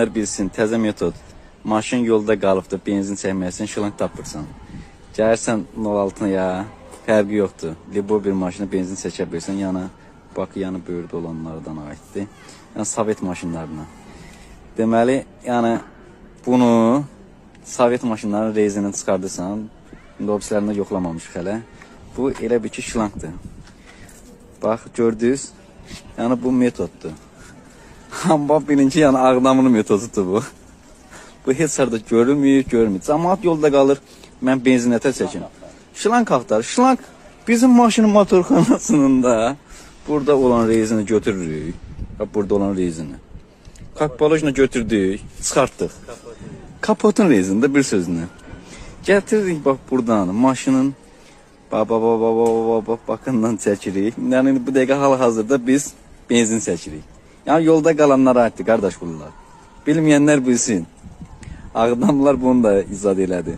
Bilsin, təzə metod. Maşın yolda qalıbdır, benzin çəkməlisən, şlank tapırsan. Gəlirsən 06-ya, fərqi yoxdur. Libo bir maşına benzin çəkə bilirsən, yəni Bakı yanı böyürdə olanlardan aiddir. Yəni Sovet maşınlarına. Deməli, yəni bunu Sovet maşınlarının rezini çıxardırsan, indi o birislərini yoxlamamışıq hələ. Bu elə bir ki şlankdır. Bax, gördünüz? Yəni bu metoddur. Amma bilin ki, yəni Ağdamın metodudur bu. Bu heç harda görünmür, görmür. Camaat yolda qalır, mən benzin nətər çəkim. Şlank axtarır. Şlank bizim maşının motorxanasının da burada olan rezini götürürük. Bax, burada olan rezini. Kakbalojla götürdük, çıxartdıq. Kapotun rezini də bir sözünü. Gətiririk bax buradan maşının bax bax bax bax bax bax bax bakından çəkirik. Yəni bu dəqiqə hal-hazırda biz benzin çəkirik. Yəni yolda qalanlara aiddir qardaş bunlar. Bilməyənlər bilsin. Ağdamlılar bunu da icad elədi.